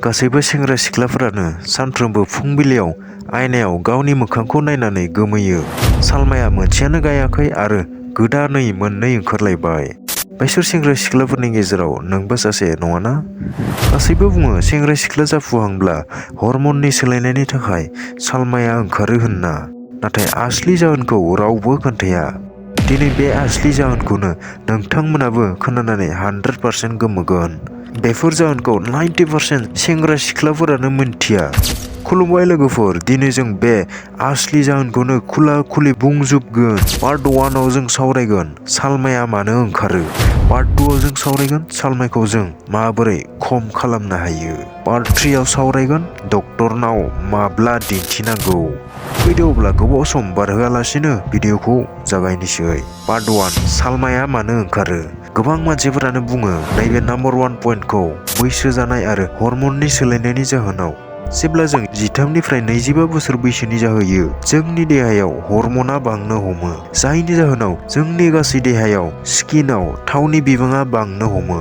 गासैबो सेंग्रा सिख्लाफोरानो सानफ्रोमबो फुंबिलियाव आयनायाव गावनि मोखांखौ नायनानै गोमोयो। सालमाया मोनसेयानो गायाखै आरो गोदानै मोननै ओंखारलायबाय। बैसोर सेंग्रा सिख्लाफोरनि गेजेराव नोंबो सासे नङाना? गासैबो बुङो सेंग्रा सिख्ला जाफुहांब्ला हरमननि सोलायनायनि थाखाय सालमाया ओंखारो होनना। नाथाय आसलि जाहोनखौ रावबो खोन्थाया। दिनै बे आसलि जाहोनखौनो नोंथांमोनाबो खोनानानै 100% गोमोगोन। बेफोर जाहोनखौ 90% सेंग्रा सिख्लाफोरानो मिन्थिया। खुलुमबाय लोगोफोर, दिनै जों बे आसलि जाहोनखौनो खुला खुलि बुंजोबगोन। पार्ट 1 आव जों सावरायगोन सालमाया मानो ओंखारो। पार्ट 2 आव जों सावरायगोन सालमायखौ जों माबोरै खम खालामनो हायो। पार्ट 3 आव सावरायगोन डक्टरनाव माब्ला दिन्थिनांगौ। फैदो अब्ला गोबाव सम बारहोआलासिनो भिडिअखौ जागायनोसै। पार्ट 1 सालमाया मानो ओंखारो। गोबां मानसिफोरानो बुङो नैबे नम्बर 1 पइन्टखौ बैसो जानाय आरो हरमननि सोलायनायनि जाहोनाव। जेब्ला जों 13 निफ्राय 25 बोसोर बैसोनि जाहैयो जोंनि देहायाव हरमना बांनो हमो, जायनि जाहोनाव जोंनि गासै देहायाव स्किनआव थावनि बिबाङा बांनो हमो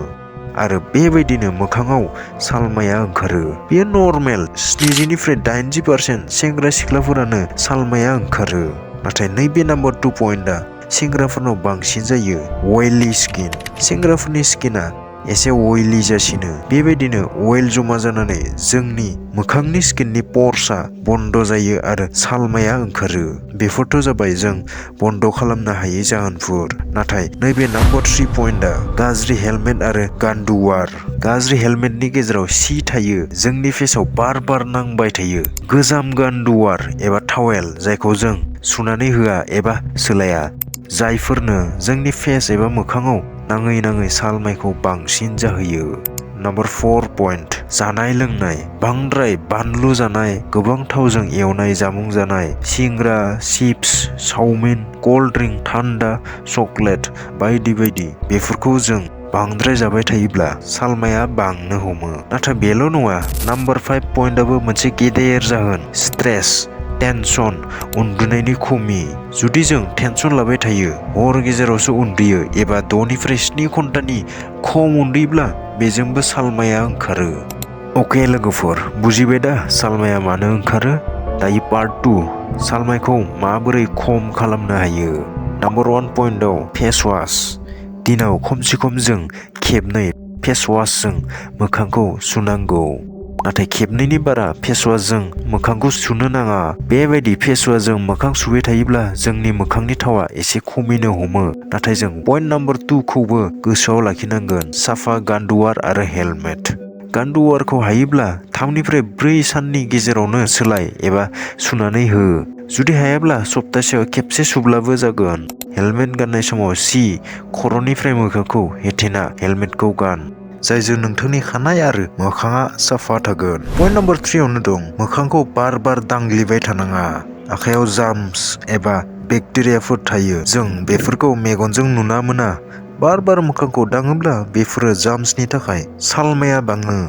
आरो बेबायदिनो मोखाङाव सालमाया ओंखारो। बेयो नर्मेल। 70 निफ्राय 80% सेंग्रा सिख्लाफोरानो सालमाया ओंखारो। नाथाय नैबे नम्बर 2 पइन्टआ सेंग्राफोरनाव बांसिन जायो। अइली स्किन। सेंग्राफोरनि स्किना एसे अइली जासिनो। बेबायदिनो अइल जमा जानानै जोंनि मोखांनि स्किननि पर्सआ बन्द जायो आरो सालमाया ओंखारो। बेफोरथ' जाबाय जों बन्द खालामनो हायै जाहोनफोर। नाथाय नैबे नम्बर 3 पइन्टआ गाज्रि हेलमेट आरो गान्दुवार। गाज्रि हेलमेटनि गेजेराव सि थायो, जोंनि फेसाव बार बार नांबाय थायो। गोजाम गान्दुवार एबा टावेल जायखौ जों सुनानै होआ एबा सोलाया, जायफोरनो जोंनि फेस एबा मोखाङाव नाङै नाङै सालमायखौ बांसिन जाहोयो। नम्बर 4 पइन्ट जानाय लोंनाय। बांद्राय बानलु जानाय, गोबां थावजों एवनाय जामुं जानाय, सिंग्रा, चिप्स, चाउमिन, कल्ड ड्रिंक, थान्दा, चकलेट बायदि बायदि बेफोरखौ जों बांद्राय जाबाय थायोब्ला सालमाया बांनो हमो। नाथाय बेल' नङा, नम्बर 5 पइन्टआबो मोनसे गेदेर जाहोन। स्ट्रेस, टेनसन, उन्दुनायनि खमि। जुदि जों टेनसन लाबाय थायो, हर गेजेरावसो उन्दुयो एबा 6 निफ्राय 7 घन्टानि खम उन्दुयोब्ला बेजोंबो सालमाया ओंखारो। अके लोगोफोर, बुजिबाय दा सालमाया मानो ओंखारो? दायो पार्ट 2 सालमायखौ माबोरै खम खालामनो हायो। नम्बर 1 पइन्टआव फेस वाश। दिनाव खमसे खम जों खेबनै फेस वाशजों मोखांखौ सुनांगौ। नाथाय खेबनैनि बारा फेस वाशजों मोखांखौ सुनो नाङा। बेबायदि फेस वाशजों मोखां सुबाय थायोब्ला जोंनि मोखांनि थावा एसे खमिनो हमो। नाथाय जों पइन्ट नम्बर 2 खौबो गोसोआव लाखिनांगोन, साफा गान्दुवार आरो हेलमेट। गान्दुवारखौ हायोब्ला 3 निफ्राय 4 साननि गेजेरावनो सोलाय एबा सुनानै हो। जुदि हायाब्ला सप्तासेयाव खेबसे सुब्लाबो जागोन। हेलमेट गाननाय समाव सि खर'निफ्राय मोखांखौ हेथेना हेलमेटखौ गान, जायजों नोंथांनि खानाय आरो मोखाङा साफा थागोन। पइन्ट नम्बर 3 आवनो दं, मोखांखौ बार बार दांग्लिबाय थानाङा। आखायाव जार्मस एबा बेक्टेरियाफोर थायो, जों बेफोरखौ मेगनजों नुना मोना। बार बार मोखांखौ दाङोब्ला बेफोरो जार्मसनि थाखाय सालमाया बाङो।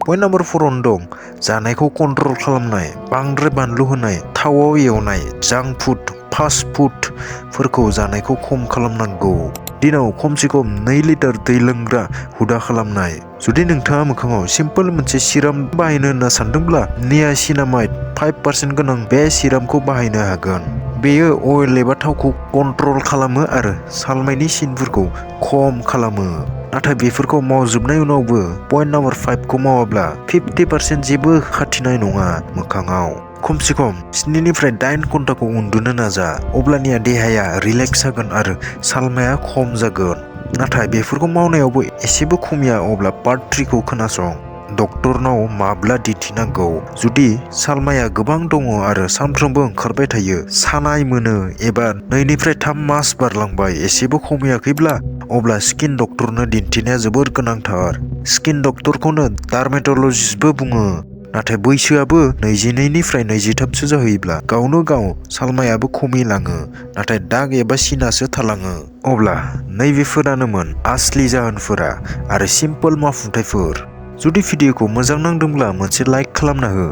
पइन्ट नम्बर 4 आवनो दं, जानायखौ कन्ट्रल खालामनाय। बांद्राय बानलु होनाय, थावआव एवनाय, जांक फुड, फास्ट फुडफोरखौ जानायखौ खम खालामनांगौ। दिनाव खमसे खम 2 लिटार दै लोंग्रा हुदा खालामनाय। जुदि नोंथाङा मोखाङाव सिम्पोल मोनसे सिराम बाहायनो होनना सानदोंब्ला नियासिनामाइड 5% गोनां बे सिरामखौ बाहायनो हागोन। बेयो अइल एबा थावखौ कन्ट्रल खालामो आरो सालमायनि सिनफोरखौ खम खालामो। नाथाय बेफोरखौ मावजोबनाय उनावबो पइन्ट नम्बर 5 खौ मावाब्ला 50% जेबो खाथिनाय नङा मोखाङाव। खमसे खम 7 निफ्राय 8 घन्टाखौ उन्दुनो नाजा, अब्लानिया देहाया रिलेक्स जागोन आरो सालमाया खम जागोन। नाथाय बेफोरखौ मावनायावबो एसेबो खमिया, अब्ला पार्ट 3 खौ खोनासं। डक्टरनाव माब्ला दिन्थिनांगौ। जुदि सालमाया गोबां दङ आरो सानफ्रोमबो ओंखारबाय थायो, सानाय मोनो एबा 2 निफ्राय 3 मास बारलांबाय एसेबो खमियाखैब्ला, अब्ला स्किन डक्टरनो दिन्थिनाया जोबोर गोनांथार। स्किन डक्टरखौनो डार्मेट'लजिस्टबो बुङो। नाथाय बैसोआबो 22 निफ्राय 23 सो जाहैब्ला गावनो गाव सालमायाबो खमिलाङो, नाथाय दाग एबा सिनासो थालाङो। अब्ला नैबेफोरानोमोन आसलि जाहोनफोरा आरो सिम्पोल मावफुंथायफोर। जुदि भिडिअखौ मोजां नांदोंब्ला मोनसे लाइक खालामना हो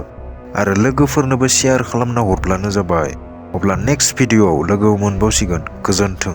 आरो लोगोफोरनोबो शेयार खालामना हरब्लानो जाबाय। अब्ला नेक्स्ट भिडिअआव लोगो मोनबावसिगोन। गोजोन्थों।